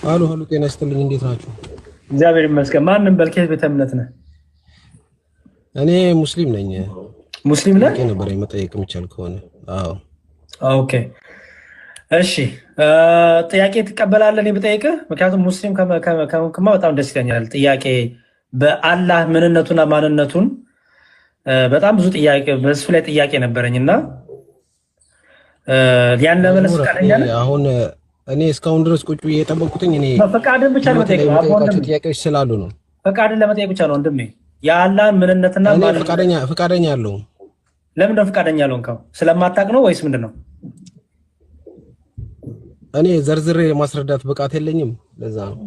አሉ አሉ፣ ጤና ይስጥልኝ። እንዴት ናችሁ? እግዚአብሔር ይመስገን። ማንም በልኬት ቤተ እምነት ነህ? እኔ ሙስሊም ነኝ። ሙስሊም ነህ? ጥያቄ ነበር መጠየቅ የሚቻል ከሆነ። አዎ። Okay እሺ፣ ጥያቄ ትቀበላለህ? እኔ ብጠይቅህ? ምክንያቱም ሙስሊም ከሆንክማ በጣም ደስ ይለኛል። ጥያቄ በአላህ ምንነቱና ማንነቱን በጣም ብዙ ጥያቄ በእሱ ላይ ጥያቄ ነበረኝ እና ያን ለመመለስ ፈቃደኛ ነህ? አሁን እኔ እስካሁን ድረስ ቁጭ ብዬ የጠበቅኩትኝ እኔ ፈቃድን ብቻ ለመጠየቅ ነው። የምጠይቃቸው ጥያቄዎች ስላሉ ነው። ፈቃድን ለመጠየቅ ብቻ ነው ወንድሜ። የአላህን ምንነትና እኔ ማንነት ፈቃደኛ አለሁም። ለምንድን ነው ፈቃደኛ ያልሆንከው? ስለማታውቅ ነው ወይስ ምንድን ነው? እኔ ዘርዝሬ የማስረዳት ብቃት የለኝም። ለዛ ነው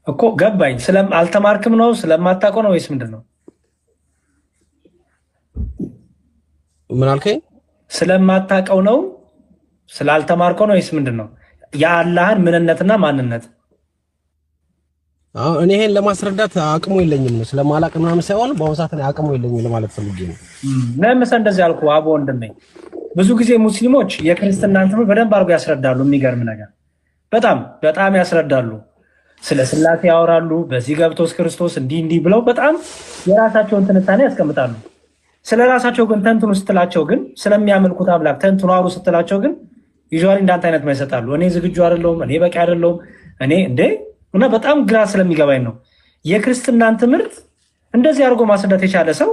እኮ ገባኝ። አልተማርክም ነው ስለማታውቀው ነው ወይስ ምንድን ነው? ምን አልከኝ? ስለማታውቀው ነው ስላልተማርከው ነው ወይስ ምንድን ነው? የአላህን ምንነትና ማንነት አሁን እኔ ይሄን ለማስረዳት አቅሙ የለኝም ነው ስለማላቅ ምናምን ሳይሆን በአሁኑ ሰዓት እኔ አቅሙ የለኝም ለማለት ፈልጌ ነው። ለምን መሰለህ እንደዚህ ያልኩህ አቦ ወንድሜ፣ ብዙ ጊዜ ሙስሊሞች የክርስትናን ትምህርት በደንብ አድርገው ያስረዳሉ። የሚገርም ነገር በጣም በጣም ያስረዳሉ። ስለ ስላሴ ያወራሉ። በዚህ ገብቶስ ክርስቶስ እንዲህ እንዲህ ብለው በጣም የራሳቸውን ትንታኔ ያስቀምጣሉ። ስለ ራሳቸው ግን ተንትኑ ስትላቸው ግን ስለሚያመልኩት አምላክ ተንትኑ አውሩ ስትላቸው ግን usually እንዳንተ አይነት መልስ ይሰጣሉ። እኔ ዝግጁ አይደለሁም፣ እኔ በቂ አይደለሁም፣ እኔ እንዴ እና በጣም ግራ ስለሚገባኝ ነው። የክርስትናን ትምህርት እንደዚህ አድርጎ ማስረዳት የቻለ ሰው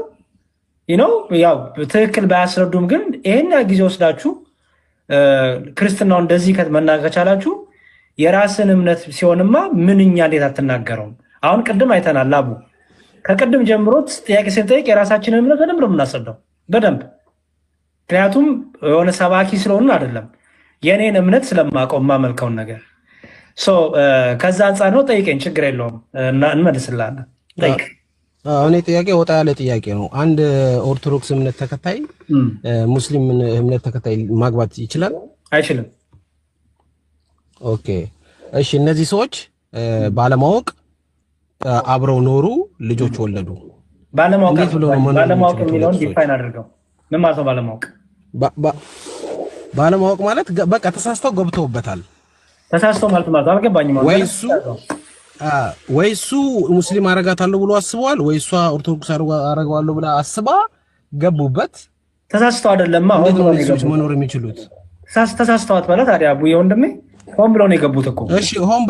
ነው ያው ትክክል ባያስረዱም ግን ይሄን ያህል ጊዜ ወስዳችሁ ክርስትናው እንደዚህ መናገር ከቻላችሁ የራስን እምነት ሲሆንማ ምንኛ እንዴት አትናገረውም? አሁን ቅድም አይተናል። ላቡ ከቅድም ጀምሮ ጥያቄ ስንጠይቅ የራሳችንን እምነት በደንብ ነው የምናስረዳው፣ በደንብ ምክንያቱም የሆነ ሰባኪ ስለሆንን አይደለም፣ የእኔን እምነት ስለማውቀው የማመልከውን ነገር ከዛ አንጻር ነው። ጠይቀኝ፣ ችግር የለውም እንመልስልሃለን። ጠይቅ። እኔ ጥያቄ ወጣ ያለ ጥያቄ ነው። አንድ ኦርቶዶክስ እምነት ተከታይ ሙስሊም እምነት ተከታይ ማግባት ይችላል? አይችልም። Okay እሺ። እነዚህ ሰዎች ባለማወቅ አብረው ኖሩ፣ ልጆች ወለዱ። ባለማወቅ እንዴት ብለው ነው መኖር ባለማወቅ የሚችሉት የሚለውን ሁለቱ ሰዎች? define አድርገው። ምን ማለት ነው ባለማወቅ? ባለማወቅ ማለት በቃ ተሳስተው ገብተውበታል። ተሳስተው ማለት አልገባኝም። ወይ እሱ ወይ እሱ ሙስሊም አረጋታለሁ ብሎ አስበዋል፣ ወይ እሷ ኦርቶዶክስ አረገዋለሁ ብላ አስባ ገቡበት። ተሳስተው አይደለማ፣ ሆን እንዴት ነው ብለው ነው እነዚህ ሰዎች የገቡት። መኖር የሚችሉት? ተሳስተዋት ማለት ታዲያ አቡዬ ወንድሜ ሆን ብለው ነው የገቡት እኮ። እሺ ሆን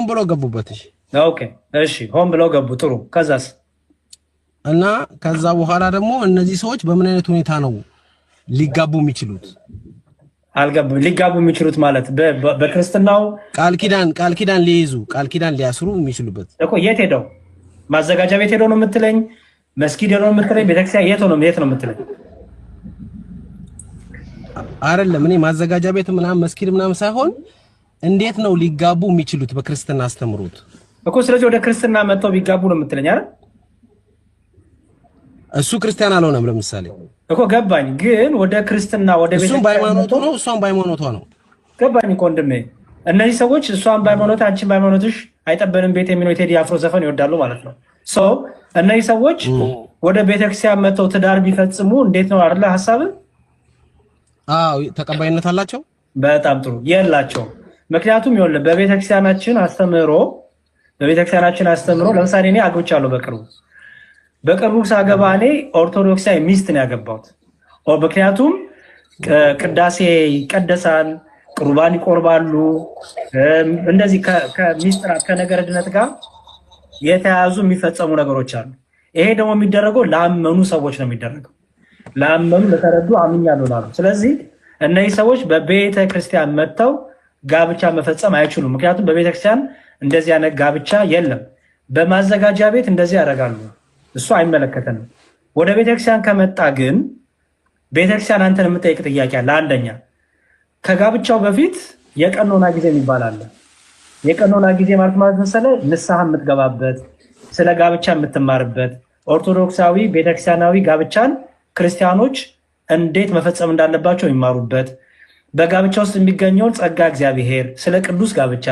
ብለው ገቡበት። እሺ Okay እሺ፣ ሆን ብለው ገቡ። ጥሩ። ከዛስ? እና ከዛ በኋላ ደግሞ እነዚህ ሰዎች በምን አይነት ሁኔታ ነው ሊጋቡ የሚችሉት? አልገቡም። ሊጋቡ የሚችሉት ማለት በክርስትናው ቃል ኪዳን ሊይዙ ቃል ኪዳን ሊያስሩ የሚችሉበት እኮ የት ሄደው? ማዘጋጃ ቤት ሄደው ነው የምትለኝ? መስጊድ ሄደው ነው የምትለኝ? ቤተክርስቲያን የት ነው የት ነው የምትለኝ? አይደለም። እኔ ማዘጋጃ ቤት ምናምን መስጊድ ምናምን ሳይሆን እንዴት ነው ሊጋቡ የሚችሉት በክርስትና አስተምሮት? እኮ ስለዚህ ወደ ክርስትና መጥተው ቢጋቡ ነው የምትለኝ አይደል? እሱ ክርስቲያን አልሆነም። ለምሳሌ እኮ ገባኝ። ግን ወደ ክርስትና ወደ እሱም ቤተክርስቲያን በሃይማኖቱ ነው፣ እሷም በሃይማኖቷ ነው። ገባኝ እኮ ወንድሜ። እነዚህ ሰዎች እሷን በሃይማኖት አንቺን በሃይማኖትሽ አይጠበንም ቤት የሚለው የቴዲ አፍሮ ዘፈን ይወዳሉ ማለት ነው። So እነዚህ ሰዎች ወደ ቤተክርስቲያን መጥተው ትዳር ቢፈጽሙ እንዴት ነው አይደለ ሀሳብ? አዎ ተቀባይነት አላቸው። በጣም ጥሩ የላቸውም። ምክንያቱም ይኸውልህ በቤተክርስቲያናችን አስተምህሮ ለምሳሌ እኔ አግብቻለሁ በቅርቡ። በቅርቡ ሳገባ እኔ ኦርቶዶክሳዊ ሚስት ነው ያገባሁት። ምክንያቱም ቅዳሴ ይቀደሳል፣ ቁርባን ይቆርባሉ። እንደዚህ ከሚስጥራት ከነገረ ድነት ጋር የተያያዙ የሚፈጸሙ ነገሮች አሉ። ይሄ ደግሞ የሚደረገው ላመኑ ሰዎች ነው የሚደረገው። ላመኑ፣ ለተረዱ፣ አምኛለሁ ላሉ። ስለዚህ እነዚህ ሰዎች በቤተ ክርስቲያን መጥተው ጋብቻ መፈጸም አይችሉም። ምክንያቱም በቤተ ክርስቲያን እንደዚህ አይነት ጋብቻ የለም። በማዘጋጃ ቤት እንደዚህ ያደርጋሉ። እሱ አይመለከተንም። ወደ ቤተክርስቲያን ከመጣ ግን ቤተክርስቲያን አንተን የምጠይቅ ጥያቄ አለ። አንደኛ ከጋብቻው በፊት የቀኖና ጊዜ የሚባል አለ። የቀኖና ጊዜ ማለት መሰለህ ንስሐ የምትገባበት፣ ስለ ጋብቻ የምትማርበት፣ ኦርቶዶክሳዊ ቤተክርስቲያናዊ ጋብቻን ክርስቲያኖች እንዴት መፈጸም እንዳለባቸው የሚማሩበት፣ በጋብቻ ውስጥ የሚገኘውን ጸጋ እግዚአብሔር፣ ስለ ቅዱስ ጋብቻ፣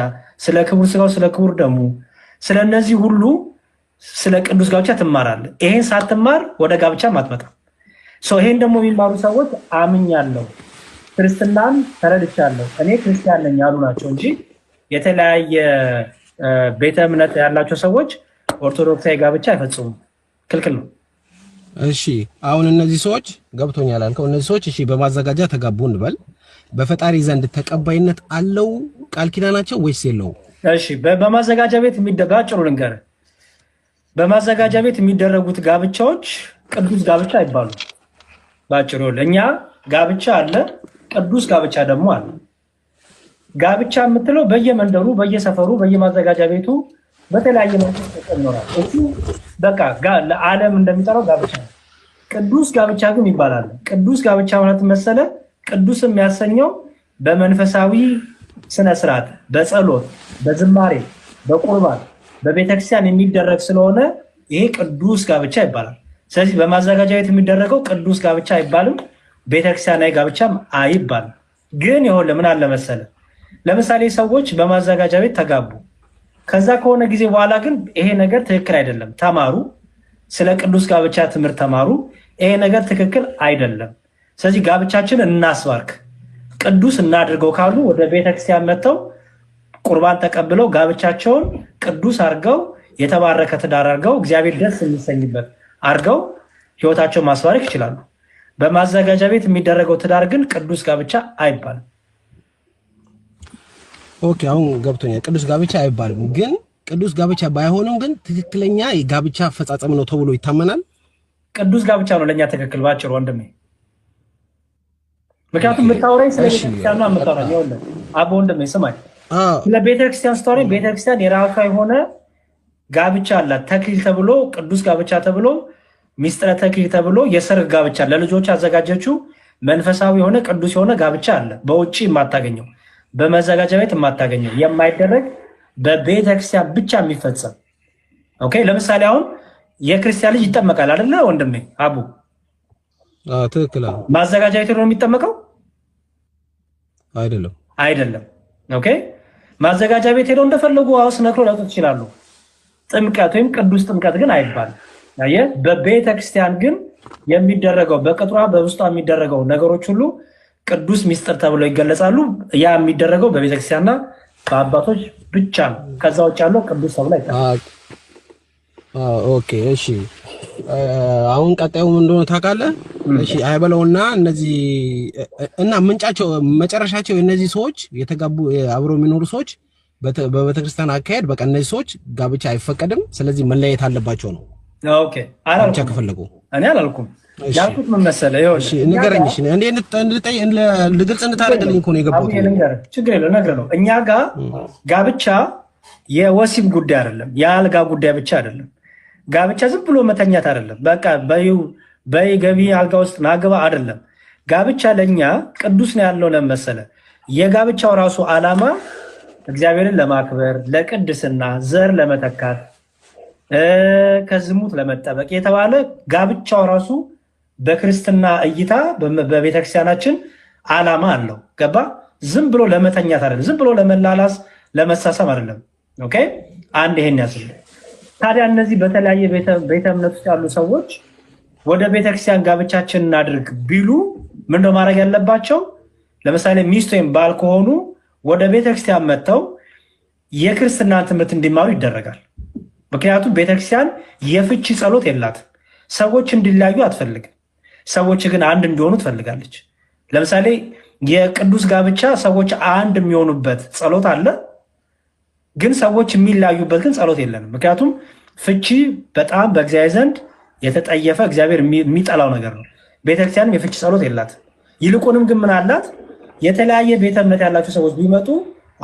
ስለ ክቡር ስጋው፣ ስለ ክቡር ደሙ፣ ስለ እነዚህ ሁሉ ስለ ቅዱስ ጋብቻ ትማራለህ። ይሄን ሳትማር ወደ ጋብቻ አትመጣም። ይሄን ደግሞ የሚማሩ ሰዎች አምኛለሁ፣ ክርስትናን ተረድቻለሁ፣ እኔ ክርስቲያን ነኝ ያሉ ናቸው እንጂ የተለያየ ቤተ እምነት ያላቸው ሰዎች ኦርቶዶክሳዊ ጋብቻ አይፈጽሙም፣ ክልክል ነው። እሺ አሁን እነዚህ ሰዎች ገብቶኛል አልከው። እነዚህ ሰዎች እሺ በማዘጋጃ ተጋቡ እንበል፣ በፈጣሪ ዘንድ ተቀባይነት አለው ቃል ኪዳናቸው ወይስ የለውም? እሺ በማዘጋጃ ቤት ባጭሩ ልንገርህ፣ በማዘጋጃ ቤት የሚደረጉት ጋብቻዎች ቅዱስ ጋብቻ አይባሉም። ባጭሩ እኛ ጋብቻ አለ፣ ቅዱስ ጋብቻ ደግሞ አለ። ጋብቻ የምትለው በየመንደሩ፣ በየሰፈሩ፣ በየማዘጋጃ ቤቱ በተለያየ መልኩ ይኖራል። እሱ በቃ ለዓለም እንደሚጠራው ጋብቻ ነው። ቅዱስ ጋብቻ ግን ይባላል። ቅዱስ ጋብቻ ማለት መሰለ ቅዱስ የሚያሰኘው በመንፈሳዊ ስነ ስርዓት፣ በጸሎት፣ በዝማሬ፣ በቁርባን፣ በቤተክርስቲያን የሚደረግ ስለሆነ ይሄ ቅዱስ ጋብቻ ይባላል። ስለዚህ በማዘጋጃ ቤት የሚደረገው ቅዱስ ጋብቻ አይባልም፣ ቤተክርስቲያናዊ ጋብቻም አይባልም። ግን ይኸውልህ ምን አለ መሰለህ፣ ለምሳሌ ሰዎች በማዘጋጃ ቤት ተጋቡ። ከዛ ከሆነ ጊዜ በኋላ ግን ይሄ ነገር ትክክል አይደለም ተማሩ፣ ስለ ቅዱስ ጋብቻ ትምህርት ተማሩ። ይሄ ነገር ትክክል አይደለም፣ ስለዚህ ጋብቻችን እናስባርክ፣ ቅዱስ እናድርገው ካሉ ወደ ቤተክርስቲያን መጥተው ቁርባን ተቀብለው ጋብቻቸውን ቅዱስ አድርገው የተባረከ ትዳር አድርገው እግዚአብሔር ደስ የሚሰኝበት አድርገው ህይወታቸውን ማስባረክ ይችላሉ። በማዘጋጃ ቤት የሚደረገው ትዳር ግን ቅዱስ ጋብቻ አይባልም። Okay አሁን ገብቶኛል። ቅዱስ ጋብቻ አይባልም። ግን ቅዱስ ጋብቻ ባይሆንም ግን ትክክለኛ የጋብቻ አፈጻጸም ነው ተብሎ ይታመናል። ቅዱስ ጋብቻ ነው ለእኛ ትክክል፣ ባጭሩ ወንድሜ። ምክንያቱም የምታወራኝ ስለ ቤተክርስቲያን ነው የምታወራኝ። ይኸውልህ አቦ ወንድሜ ስማኝ፣ ስለ ቤተክርስቲያን ስታወራኝ ቤተክርስቲያን የራሷ የሆነ ጋብቻ አላት። ተክሊል ተብሎ ቅዱስ ጋብቻ ተብሎ ሚስጥረ ተክሊል ተብሎ የሰርግ ጋብቻ ለልጆች ያዘጋጀችው መንፈሳዊ የሆነ ቅዱስ የሆነ ጋብቻ አለ። በውጭ የማታገኘው፣ በመዘጋጃ ቤት የማታገኘው፣ የማይደረግ በቤተክርስቲያን ብቻ የሚፈጸም። Okay ለምሳሌ አሁን የክርስቲያን ልጅ ይጠመቃል አይደለ ወንድሜ አቡ? ትክክል። ማዘጋጃ ቤት ነው የሚጠመቀው? አይደለም፣ አይደለም። Okay ማዘጋጃ ቤት ሄደው እንደፈለጉ አውስ ነክሮ ሊያወጡት ይችላሉ። ጥምቀት ወይም ቅዱስ ጥምቀት ግን አይባልም። አየህ፣ በቤተክርስቲያን ግን የሚደረገው በቅጥሯ በውስጧ የሚደረገው ነገሮች ሁሉ ቅዱስ ሚስጥር ተብለው ይገለጻሉ። ያ የሚደረገው በቤተክርስቲያንና በአባቶች ብቻ ነው። ከዛ ውጭ ያለው ቅዱስ ተብሎ አይጠራም። Okay እሺ። አሁን ቀጣዩ ምን እንደሆነ ታውቃለህ? እሺ አይበለውና እነዚህ እና ምንጫቸው መጨረሻቸው እነዚህ ሰዎች የተጋቡ አብረው የሚኖሩ ሰዎች በቤተክርስቲያን አካሄድ በቃ እነዚህ ሰዎች ጋብቻ አይፈቀድም፣ ስለዚህ መለያየት አለባቸው ነው። Okay አላልኩም። ከፈለጉ እኔ አላልኩም። ያልኩት ምን መሰለህ? ይኸውልህ ንገረኝ። እሺ እንዴ ግልጽ እንድታደርግልኝ እኮ ነው የገባሁት። ችግር የለውም እነግርህ ነው። እኛ ጋር ጋብቻ የወሲብ ጉዳይ አይደለም፣ የአልጋ ጉዳይ ብቻ አይደለም። ጋብቻ ዝም ብሎ መተኛት አይደለም። በቃ በይ ገቢ አልጋ ውስጥ ናግባ አይደለም። ጋብቻ ለኛ ቅዱስ ነው ያለው ለመሰለ የጋብቻው ራሱ ዓላማ እግዚአብሔርን ለማክበር፣ ለቅድስና፣ ዘር ለመተካት፣ ከዝሙት ለመጠበቅ የተባለ ጋብቻው ራሱ በክርስትና እይታ በቤተክርስቲያናችን ዓላማ አለው። ገባ? ዝም ብሎ ለመተኛት አይደለም። ዝም ብሎ ለመላላስ ለመሳሰም አይደለም። Okay አንድ ይሄን ያስል። ታዲያ እነዚህ በተለያየ ቤተ እምነት ውስጥ ያሉ ሰዎች ወደ ቤተክርስቲያን ጋብቻችን እናድርግ ቢሉ ምንድነው ማድረግ ያለባቸው? ለምሳሌ ሚስት ወይም ባል ከሆኑ ወደ ቤተክርስቲያን መጥተው የክርስትና ትምህርት እንዲማሩ ይደረጋል። ምክንያቱም ቤተክርስቲያን የፍቺ ጸሎት የላትም። ሰዎች እንዲለያዩ አትፈልግም። ሰዎች ግን አንድ እንዲሆኑ ትፈልጋለች። ለምሳሌ የቅዱስ ጋብቻ ሰዎች አንድ የሚሆኑበት ጸሎት አለ። ግን ሰዎች የሚለያዩበት ግን ጸሎት የለንም። ምክንያቱም ፍቺ በጣም በእግዚአብሔር ዘንድ የተጠየፈ እግዚአብሔር የሚጠላው ነገር ነው። ቤተክርስቲያንም የፍቺ ጸሎት የላትም። ይልቁንም ግን ምን አላት? የተለያየ ቤተ እምነት ያላቸው ሰዎች ቢመጡ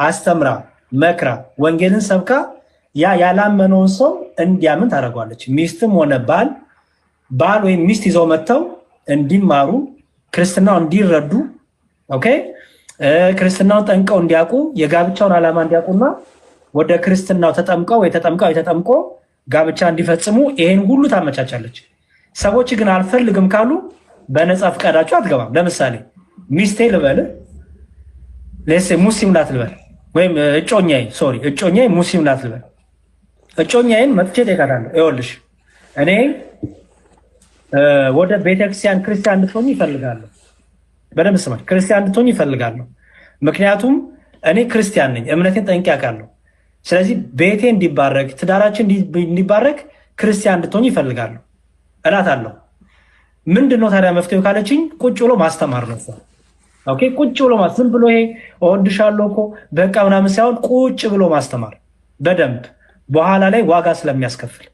አስተምራ፣ መክራ፣ ወንጌልን ሰብካ ያ ያላመነውን ሰው እንዲያምን ታደርገዋለች። ሚስትም ሆነ ባል ባል ወይም ሚስት ይዘው መጥተው እንዲማሩ ክርስትናው እንዲረዱ፣ okay ክርስትናውን ጠንቀው እንዲያውቁ የጋብቻውን ዓላማ እንዲያውቁና ወደ ክርስትናው ተጠምቀው ወይ ተጠምቀው ወይ ተጠምቆ ጋብቻ እንዲፈጽሙ ይሄን ሁሉ ታመቻቻለች። ሰዎች ግን አልፈልግም ካሉ በነፃ ፈቃዳቸው አትገባም። ለምሳሌ ሚስቴ ልበል ለሴ ሙስሊም ናት ልበል፣ ወይም እጮኛዬ sorry እጮኛዬ ሙስሊም ናት ልበል። እጮኛዬን መጥቼ እጠይቃታለሁ። ይኸውልሽ እኔ ወደ ቤተክርስቲያን ክርስቲያን እንድትሆኝ ይፈልጋለሁ። በደንብ ስማኝ፣ ክርስቲያን እንድትሆኝ ይፈልጋለሁ። ምክንያቱም እኔ ክርስቲያን ነኝ፣ እምነቴን ጠንቅቄ አውቃለሁ። ስለዚህ ቤቴ እንዲባረክ፣ ትዳራችን እንዲባረክ ክርስቲያን እንድትሆኝ ይፈልጋሉ እላታለሁ። ምንድን ነው ታዲያ መፍትሄው ካለችኝ ቁጭ ብሎ ማስተማር ነው። Okay፣ ቁጭ ብሎ ዝም ብሎ ይሄ እወድሻለሁ እኮ በቃ ምናምን ሳይሆን ቁጭ ብሎ ማስተማር በደንብ በኋላ ላይ ዋጋ ስለሚያስከፍል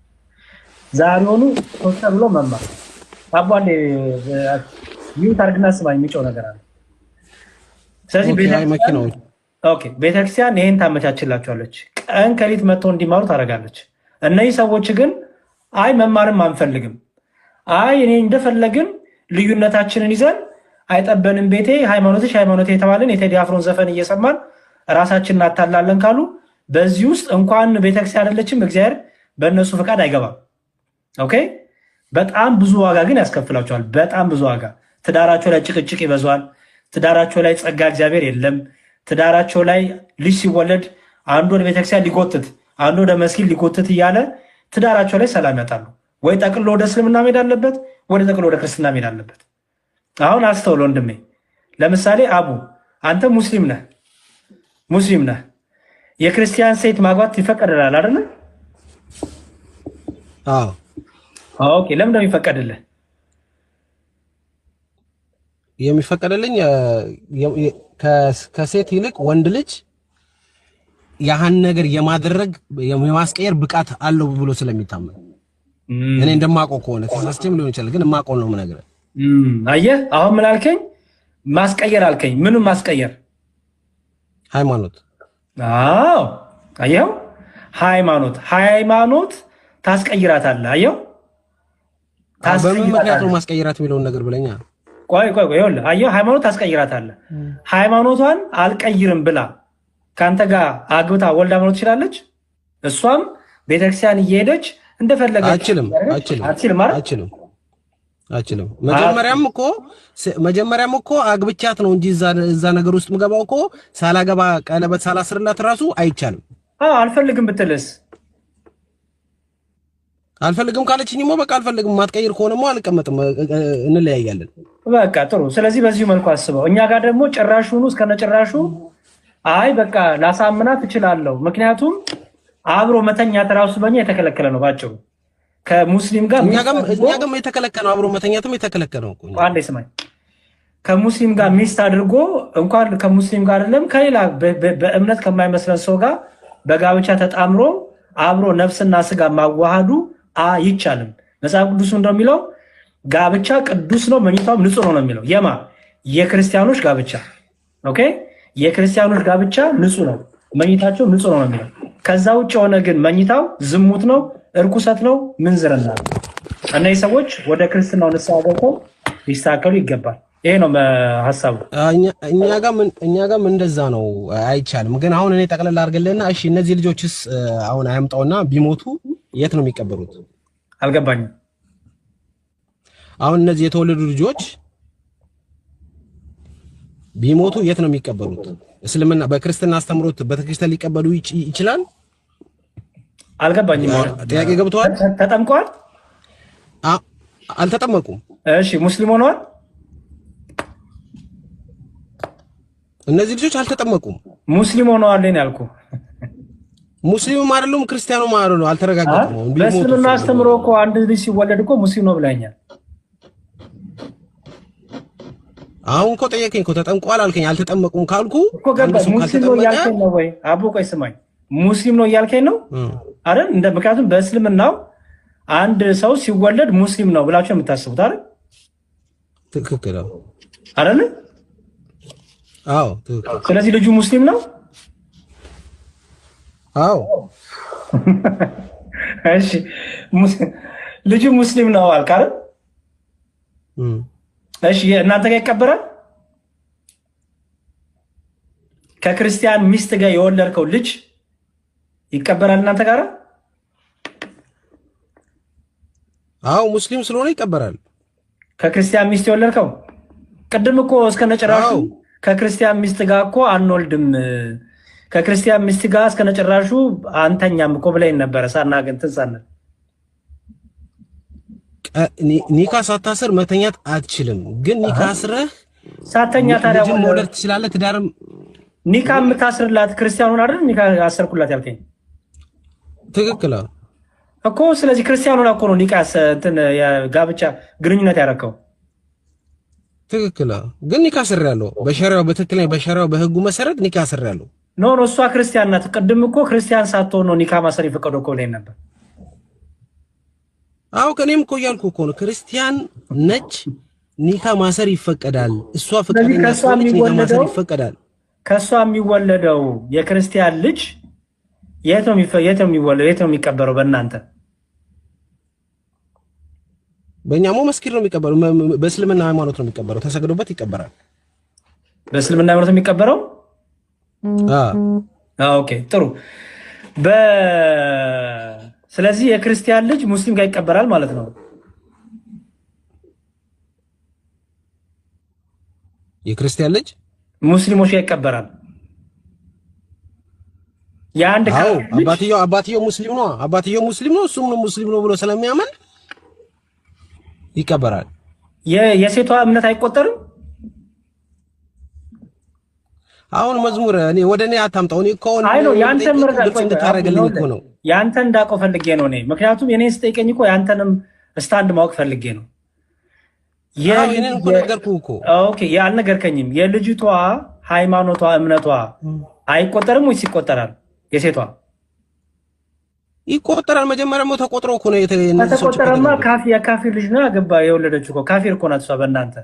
ዛሬውኑ ቁጭ ብሎ መማር። አቦ አንዴ mute አድርግና ስማኝ፣ የሚጮህ ነገር አለ። ስለዚህ ቤተክርስቲያን ይሄን ታመቻችላቸዋለች። ቀን ከሌት መጥተው እንዲማሩ ታደርጋለች። እነዚህ ሰዎች ግን አይ መማርም አንፈልግም፣ አይ እኔ እንደፈለግን ልዩነታችንን ይዘን አይጠበንም፣ ቤቴ ሃይማኖትሽ ሃይማኖቴ የተባለን የቴዲ አፍሮን ዘፈን እየሰማን ራሳችንን እናታላለን ካሉ በዚህ ውስጥ እንኳን ቤተክርስቲያን አይደለችም እግዚአብሔር በእነሱ ፈቃድ አይገባም። Okay፣ በጣም ብዙ ዋጋ ግን ያስከፍላቸዋል። በጣም ብዙ ዋጋ። ትዳራቸው ላይ ጭቅጭቅ ይበዛል። ትዳራቸው ላይ ጸጋ እግዚአብሔር የለም። ትዳራቸው ላይ ልጅ ሲወለድ አንዱ ወደ ቤተክርስቲያን ሊጎትት፣ አንዱ ወደ መስጊድ ሊጎትት እያለ ትዳራቸው ላይ ሰላም ያጣሉ። ወይ ጠቅሎ ወደ እስልምና መሄድ አለበት፣ ወይ ጠቅሎ ወደ ክርስትና መሄድ አለበት። አሁን አስተውል ወንድሜ። ለምሳሌ አቡ አንተ ሙስሊም ነህ፣ ሙስሊም ነህ። የክርስቲያን ሴት ማግባት ይፈቀድልሃል አይደለ? አዎ። Okay። ለምን ነው የሚፈቀድልህ? የሚፈቀድልኝ ከሴት ይልቅ ወንድ ልጅ ያህን ነገር የማድረግ የማስቀየር ብቃት አለው ብሎ ስለሚታመን፣ እኔ እንደማውቀው ከሆነ ተሳስቼም ሊሆን ይችላል፣ ግን የማውቀው ነው የምነግርህ። አየህ፣ አሁን ምን አልከኝ? ማስቀየር አልከኝ። ምኑን ማስቀየር? ሃይማኖት። አዎ፣ አየኸው፣ ሃይማኖት ሃይማኖት ታስቀይራታለህ። አየኸው፣ በምን ምክንያት ነው ማስቀየራት የሚለውን ነገር ብለኛ። ቆይ ቆይ ቆይ፣ ይኸውልህ፣ አየኸው፣ ሃይማኖት ታስቀይራታለህ። ሃይማኖቷን አልቀይርም ብላ ከአንተ ጋር አግብታ ወልዳ መኖር ትችላለች። እሷም ቤተክርስቲያን እየሄደች እንደፈለገች አችልም፣ አችልም፣ አትችልም አይደል? አችልም፣ አችልም። መጀመሪያም እኮ አግብቻት ነው እንጂ እዛ ነገር ውስጥ ምገባው እኮ ሳላገባ ቀለበት ሳላስርላት ራሱ አይቻልም። አዎ፣ አልፈልግም ብትልስ? አልፈልግም ካለችኝማ በቃ አልፈልግም። ማትቀይር ከሆነማ አልቀመጥም፣ እንለያያለን። በቃ ጥሩ። ስለዚህ በዚሁ መልኩ አስበው። እኛ ጋር ደግሞ ጭራሹኑ እስከነጭራሹ አይ በቃ ላሳምናት እችላለሁ። ምክንያቱም አብሮ መተኛት ራሱ በእኛ የተከለከለ ነው። ባጭሩ ከሙስሊም ጋር እኛ ጋርም የተከለከለ ነው። አብሮ መተኛትም የተከለከለ ነው። አንዴ ስማኝ። ከሙስሊም ጋር ሚስት አድርጎ እንኳን ከሙስሊም ጋር አይደለም ከሌላ በእምነት ከማይመስለን ሰው ጋር በጋብቻ ተጣምሮ አብሮ ነፍስና ስጋ ማዋሃዱ አይቻልም። መጽሐፍ ቅዱሱ እንደሚለው ጋብቻ ቅዱስ ነው፣ መኝታውም ንጹህ ነው ነው የሚለው። የማ የክርስቲያኖች ጋብቻ። Okay፣ የክርስቲያኖች ጋብቻ ንጹህ ነው፣ መኝታቸው ንጹህ ነው ነው የሚለው። ከዛ ውጭ የሆነ ግን መኝታው ዝሙት ነው፣ እርኩሰት ነው፣ ምንዝርና ነው። እነዚህ ሰዎች ወደ ክርስትናው ንስሐ ገብተው ሊስተካከሉ ይገባል። ይሄ ነው ሀሳቡ። እኛ ጋም እንደዛ ነው፣ አይቻልም። ግን አሁን እኔ ጠቅለል አድርግልህና፣ እሺ እነዚህ ልጆችስ አሁን አያምጣውና ቢሞቱ የት ነው የሚቀበሩት? አልገባኝም። አሁን እነዚህ የተወለዱ ልጆች ቢሞቱ የት ነው የሚቀበሩት? እስልምና በክርስትና አስተምሮት ቤተክርስቲያን ሊቀበሉ ይችላል? አልገባኝም። ጥያቄ ገብተዋል? ተጠምቀዋል? አልተጠመቁም። እሺ፣ ሙስሊም ሆነዋል? እነዚህ ልጆች አልተጠመቁም። ሙስሊም ሆነዋል ነው ያልኩህ። ሙስሊምም አይደሉም ክርስቲያኑም አይደሉም። አልተረጋገጠም። በእስልምና አስተምሮ እኮ አንድ ልጅ ሲወለድ እኮ ሙስሊም ነው ብለኸኛል። አሁን እኮ ጠየቀኝ እኮ ተጠምቀዋል አልከኝ። አልተጠመቁም ካልኩ እኮ ገባኝ። ሙስሊም ነው እያልከኝ ነው ወይ? አቦ ቆይ ስማኝ፣ ሙስሊም ነው እያልከኝ ነው አይደል? እንደ ምክንያቱም በእስልምናው አንድ ሰው ሲወለድ ሙስሊም ነው ብላችሁ የምታስቡት አይደል? ትክክል አይደል? አዎ ትክክል። ስለዚህ ልጁ ሙስሊም ነው። አዎ። እሺ፣ ልጁ ሙስሊም ነው አልክ አይደል? እሺ፣ እናንተ ጋር ይቀበራል? ከክርስቲያን ሚስት ጋር የወለድከው ልጅ ይቀበራል እናንተ ጋር? አዎ፣ ሙስሊም ስለሆነ ይቀበራል። ከክርስቲያን ሚስት የወለድከው ቅድም እኮ እስከነጭራሹ ከክርስቲያን ሚስት ጋር እኮ አንወልድም፣ ከክርስቲያን ሚስት ጋር እስከነጭራሹ አንተኛም እኮ ብለኝ ነበረ ሳናገኝ እንትን ሳንል። ኒካ ሳታስር መተኛት አትችልም። ግን ኒካ አስረህ ሳተኛ ታዲያ ልጅን መውለድ ትችላለህ። ትዳርም ኒካ የምታስርላት ክርስቲያን ሆና አይደል? ኒካ አሰርኩላት ያልከኝ። ትክክል እኮ። ስለዚህ ክርስቲያን ሆና እኮ ነው ኒካ እንትን የጋብቻ ግንኙነት ያረከው። ትክክል። ግን ኒካ አስሬያለሁ። በሸሪያው፣ በትክክለኛ በሸሪያው በህጉ መሰረት ኒካ አስሬያለሁ። No, no፣ እሷ ክርስቲያን ናት። ቅድም እኮ ክርስቲያን ሳትሆን ነው ኒካ ማሰር የፈቀደው እኮ ብለኸኝ ነበር። አዎ፣ ከእኔም እኮ እያልኩ እኮ ነው። ክርስቲያን ነች፣ ኒካ ማሰር ይፈቀዳል። እሷ ስለዚህ ፈቃደኛ ከእሷ ከሆነች ኒካ ማሰር የሚወለደው ይፈቀዳል። ከእሷ የሚወለደው የክርስቲያን ልጅ የት ነው የሚወለደው? የት ነው የሚቀበረው? በእናንተ? በእኛሞ መስጊድ ነው የሚቀበረው። በእስልምና ሃይማኖት ነው የሚቀበረው። ተሰግዶበት ይቀበራል። በእስልምና ሃይማኖት የሚቀበረው? አዎ። Okay፣ ጥሩ። ስለዚህ የክርስቲያን ልጅ ሙስሊም ጋር ይቀበራል ማለት ነው። የክርስቲያን ልጅ ሙስሊሞች ጋር ይቀበራል። የአንድ አዎ። ካፊር ልጅ አባትየው ሙስሊም ነው። አባትየው ሙስሊም ነው። እሱም ሙስሊም ነው ብሎ ስለሚያምን ይቀበራል። የሴቷ እምነት አይቆጠርም። አሁን መዝሙር እኔ ወደ እኔ አታምጣው። እኔ እኮ አሁን አይ ነው የአንተን መረዳት ግልጽ እንድታደርግልኝ እኮ ነው። የአንተን እንዳውቀው ፈልጌ ነው እኔ። ምክንያቱም የኔን ስጠይቀኝ እኮ የአንተንም stand ማወቅ ፈልጌ ነው። አዎ፣ የኔን እኮ ነገርኩህ እኮ። Okay፣ አልነገርከኝም። የልጅቷ ሃይማኖቷ እምነቷ አይቆጠርም ወይስ ይቆጠራል? የሴቷ ይቆጠራል። መጀመሪያም ተቆጥሮ እኮ ነው እነዚህ ሰዎች እኮ ከተቆጠረማ የተጋቡት። የካፊር ልጅ ነው ያገባ የወለደችው እኮ፣ ካፊር እኮ ናት እሷ በእናንተ።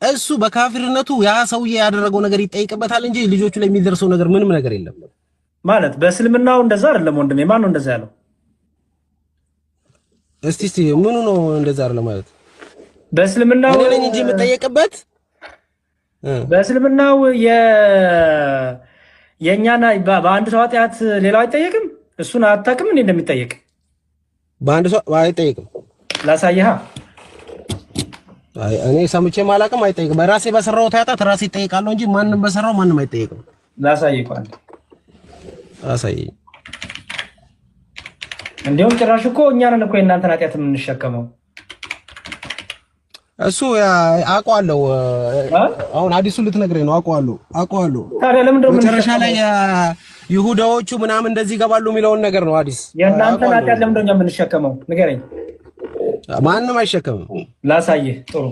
እሱ በካፊርነቱ ያ ሰውዬ ያደረገው ነገር ይጠይቅበታል እንጂ ልጆቹ ላይ የሚደርሰው ነገር ምንም ነገር የለም። ማለት በእስልምናው እንደዛ አይደለም ወንድሜ። ማን ነው እንደዛ ያለው? እስቲ ምኑ ነው እንደዛ አይደለም ማለት? በእስልምናው እኔ ነኝ እንጂ የምጠየቅበት በእስልምናው የእኛና በአንድ ሰው ኃጢአት ሌላው አይጠየቅም። እሱን አታውቅም እንዴ እንደሚጠየቅ? በአንድ ሰው አይጠየቅም። ላሳይሃ። አይ፣ እኔ ሰምቼም አላውቅም። አይጠየቅም። በራሴ በሰራሁት ኃጢአት ራሴ እጠየቃለሁ እንጂ ማንም በሰራው ማንም አይጠየቅም። ላሳይህ እኮ አንዴ። አሳየኝ። እንዲሁም ጭራሽ እኮ እኛ ነን እኮ የእናንተን ኃጢአት የምንሸከመው። እሱ አውቀዋለሁ። አ? አሁን አዲሱ ልትነግረኝ ነው። አውቀዋለሁ፣ አውቀዋለሁ። ታዲያ ለምንድን ነው መጨረሻ ላይ የምንሸከመው? ይሁዳዎቹ ምናምን እንደዚህ ይገባሉ የሚለውን ነገር ነው አዲስ። የእናንተን አውቀዋለሁ። ኃጢአት ለምንድን ነው እኛ የምንሸከመው? ንገረኝ። ማንም አይሸከምም። ላሳይህ። ጥሩ።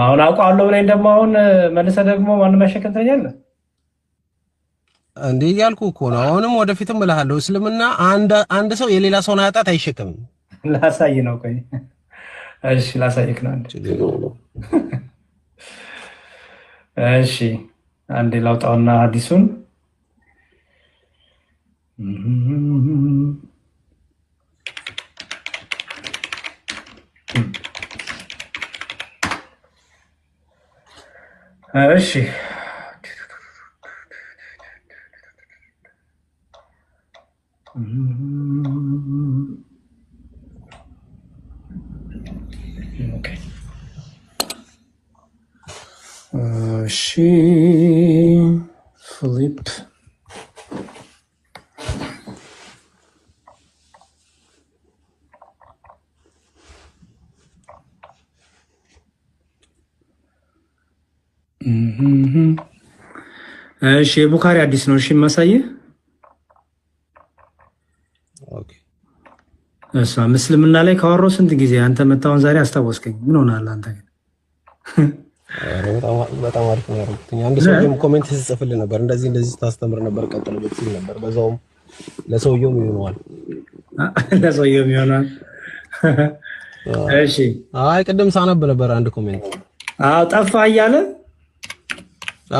አሁን አውቀዋለሁ ብለኝ ደግሞ አሁን መልሰህ ደግሞ ማንም አይሸከም ትለኛለህ። እንዴ፣ እያልኩ እኮ ነው። አሁንም ወደፊትም እልሃለሁ፣ እስልምና አንድ ሰው የሌላ ሰውን ኃጢአት አይሸከምም። ላሳይ ነው። ቆይ እሺ፣ ላሳይክ ነው አንዴ። ችግር የለውም። እሺ፣ አንዴ ላውጣውና አዲሱን። እሺ፣ okay፣ እሺ፣ flip። እሺ፣ የቡኻሪ አዲስ ነው። እሺ፣ የማሳየህ። Okay። እሷ ምስልምና ላይ ካወራሁ ስንት ጊዜ፣ አንተ መታውን ዛሬ አስታወስከኝ። ምን ሆነሃል አንተ ግን? ኧረ በጣም አሪፍ ነው ያደረጉት። አንድ ሰውዬም comment ሲጽፍልህ ነበር፣ እንደዚህ እንደዚህ ታስተምር ነበር ቀጥልበት ሲል ነበር። በዛውም ለሰውየውም ይሆነዋል። ለሰውየውም ይሆናል። እሺ። አይ፣ ቅድም ሳነብ ነበር አንድ comment። አዎ፣ ጠፋ እያለ።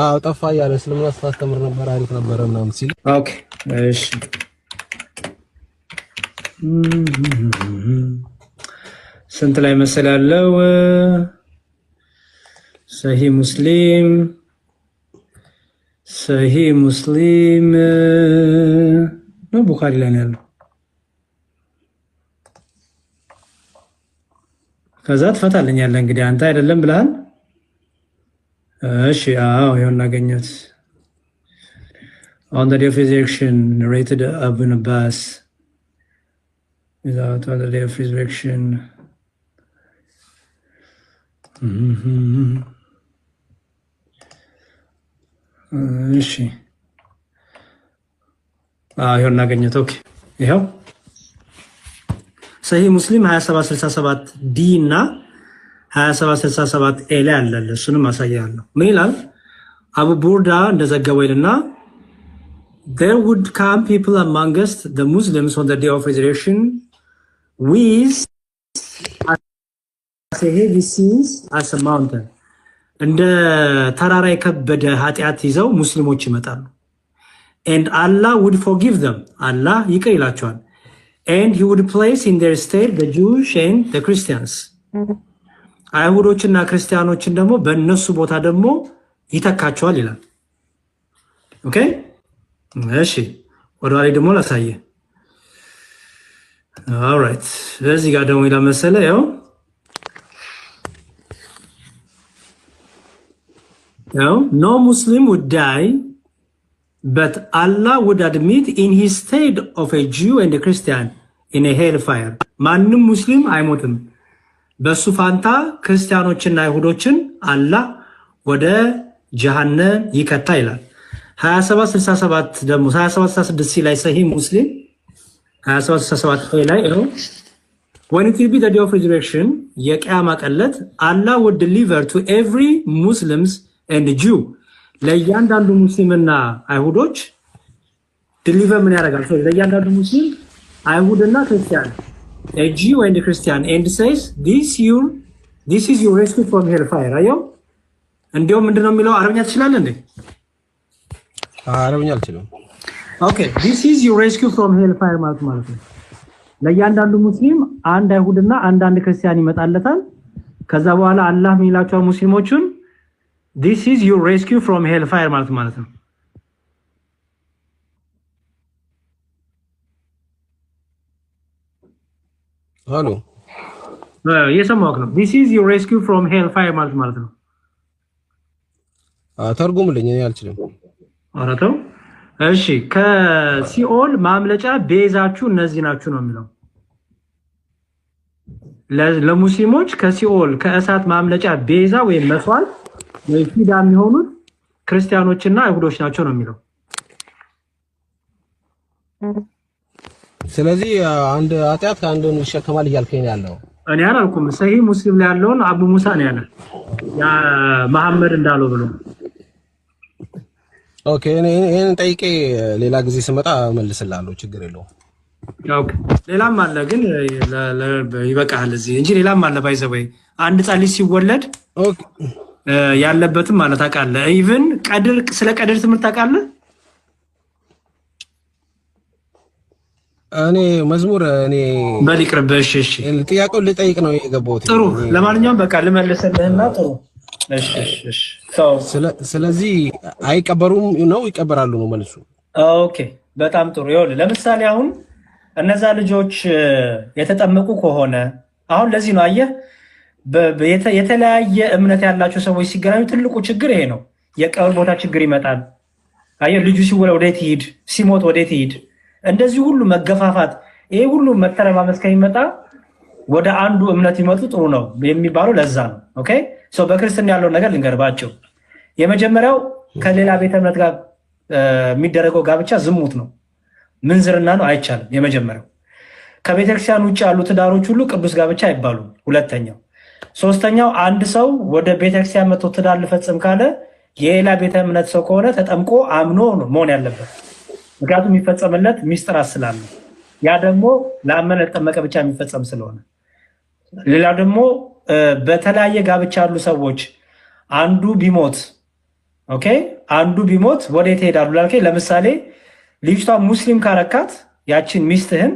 አዎ፣ ጠፋ እያለ እስልምና ስታስተምር ነበር፣ አሪፍ ነበረ ምናምን ሲል። Okay፣ እሺ፣ ስንት ላይ መሰል ያለው? ሰሂህ ሙስሊም፣ ሰሂህ ሙስሊም ነው፣ ቡኻሪ ላይ ነው ያለው። ከዛ ትፈታልኛለህ እንግዲህ፣ አንተ አይደለም ብለሃል። እሺ፣ አዎ፣ ይኸው እናገኘሁት። On the day of resurrection, narrated Ibn Abbas, without on the day of resurrection. እሺ ይኸው እናገኘት። Okay ይኸው ሰሂህ ሙስሊም 2767 D እና 2767 A ላይ አለ። እሱንም አሳያለሁ። ምን ይላል? አቡ ቡርዳ እንደዘገበው ይልና there would come people amongst the Muslims on the day of resurrection with as a heavy sins as a mountain እንደ ተራራ የከበደ ኃጢአት ይዘው ሙስሊሞች ይመጣሉ። And Allah would forgive them አላህ ይቅር ይላቸዋል። And he would place in their stead the Jewish and the Christians አይሁዶችና ክርስቲያኖችን ደግሞ በእነሱ ቦታ ደግሞ ይተካቸዋል ይላል። Okay እሺ፣ ወደ ኋላ ደግሞ ላሳየ። Alright በዚህ ጋር ደግሞ ይላል መሰለ ያው ያው no Muslim would die but Allah would admit in his stead of a Jew and a Christian in a hell fire ማንም ሙስሊም አይሞትም፣ በሱ ፋንታ ክርስቲያኖችና አይሁዶችን አላህ ወደ ጀሃነም ይከታ ይላል። 2767 ደግሞ 2766 C ላይ ሰሂህ ሙስሊም 2767 ላይ ይኸው when it will be the day of resurrection የቅያማ ቀን ለት Allah would deliver to every Muslims and Jew ለእያንዳንዱ ሙስሊምና አይሁዶች deliver ምን ያደርጋል? Sorry ለእያንዳንዱ ሙስሊም አይሁድና ክርስቲያን a Jew and a Christian and says this is your rescue from hellfire። አየው። እንዲያውም ምንድነው የሚለው? አረብኛ ትችላለህ እንዴ? አረብኛ አልችልም። Okay, this is your rescue from hellfire ማለት ማለት ነው። ለእያንዳንዱ ሙስሊም አንድ አይሁድና አንድ አንድ ክርስቲያን ይመጣለታል። ከዛ በኋላ አላህ ምን ይላቸዋል ሙስሊሞቹን? This is your rescue from hellfire ማለት ማለት ነው። አሉ። እየሰማሁህ ነው። This is your rescue from hellfire ማለት ማለት ነው። ተርጉምልኝ፣ እኔ አልችልም። ኧረ ተው። እሺ ከሲኦል ማምለጫ ቤዛችሁ እነዚህ ናችሁ ነው የሚለው። ለሙስሊሞች ከሲኦል ከእሳት ማምለጫ ቤዛ ወይም መስዋዕት ወይም ፊዳ የሚሆኑት ክርስቲያኖችና አይሁዶች ናቸው ነው የሚለው። ስለዚህ አንድ ኃጢአት ከአንዱን ይሸከማል እያልከኝ ነው ያለው። እኔ አላልኩም። ሰሂህ ሙስሊም ላይ ያለውን አቡ ሙሳ ነው ያለ፣ ያ መሐመድ እንዳለው ብሎ። Okay፣ እኔ ይሄንን ጠይቄ ሌላ ጊዜ ስመጣ እመልስልሃለሁ። ችግር የለውም። Okay ሌላም አለ ግን ይበቃሃል እዚህ እንጂ ሌላም አለ። By the way አንድ ሕፃን ልጅ ሲወለድ ያለበትም ማለት ታውቃለህ። Even ቀድር፣ ስለ ቀድር ትምህርት ታውቃለህ? እኔ መዝሙር እኔ በል ይቅርብህ። እሺ እሺ፣ ጥያቄውን ልጠይቅ ነው የገባሁት። ጥሩ። ለማንኛውም በቃ ልመልስልህና ጥሩ። እሺ እሺ እሺ። ስለዚህ አይቀበሩም ነው ይቀበራሉ ነው መልሱ? Okay በጣም ጥሩ። ይኸውልህ ለምሳሌ አሁን እነዛ ልጆች የተጠመቁ ከሆነ፣ አሁን ለዚህ ነው አየህ፣ የተለያየ እምነት ያላቸው ሰዎች ሲገናኙ ትልቁ ችግር ይሄ ነው። የቀብር ቦታ ችግር ይመጣል። አየህ ልጁ ሲወለድ ወዴት ይሂድ፣ ሲሞት ወዴት ይሂድ፣ እንደዚህ ሁሉ መገፋፋት፣ ይሄ ሁሉ መተረማመስ ከሚመጣ ወደ አንዱ እምነት ይመጡ ጥሩ ነው የሚባለው ለዛ ነው። Okay so በክርስትና ያለውን ነገር ልንገርባቸው። የመጀመሪያው ከሌላ ቤተ እምነት ጋር የሚደረገው ጋብቻ ዝሙት ነው፣ ምንዝርና ነው፣ አይቻልም። የመጀመሪያው ከቤተክርስቲያን ውጭ ያሉ ትዳሮች ሁሉ ቅዱስ ጋብቻ አይባሉም። ሁለተኛው። ሶስተኛው አንድ ሰው ወደ ቤተክርስቲያን መጥቶ ትዳር ልፈጽም ካለ የሌላ ቤተ እምነት ሰው ከሆነ ተጠምቆ አምኖ ነው መሆን ያለበት። ምክንያቱም የሚፈጸምለት ሚስጥራት ስላለ ያ ደግሞ ለአመነ ለተጠመቀ ብቻ የሚፈጸም ስለሆነ። ሌላው ደግሞ በተለያየ ጋብቻ ያሉ ሰዎች አንዱ ቢሞት፣ okay አንዱ ቢሞት ወዴት ይሄዳሉ ላልከኝ፣ ለምሳሌ ልጅቷ ሙስሊም ካረካት ያችን ሚስትህን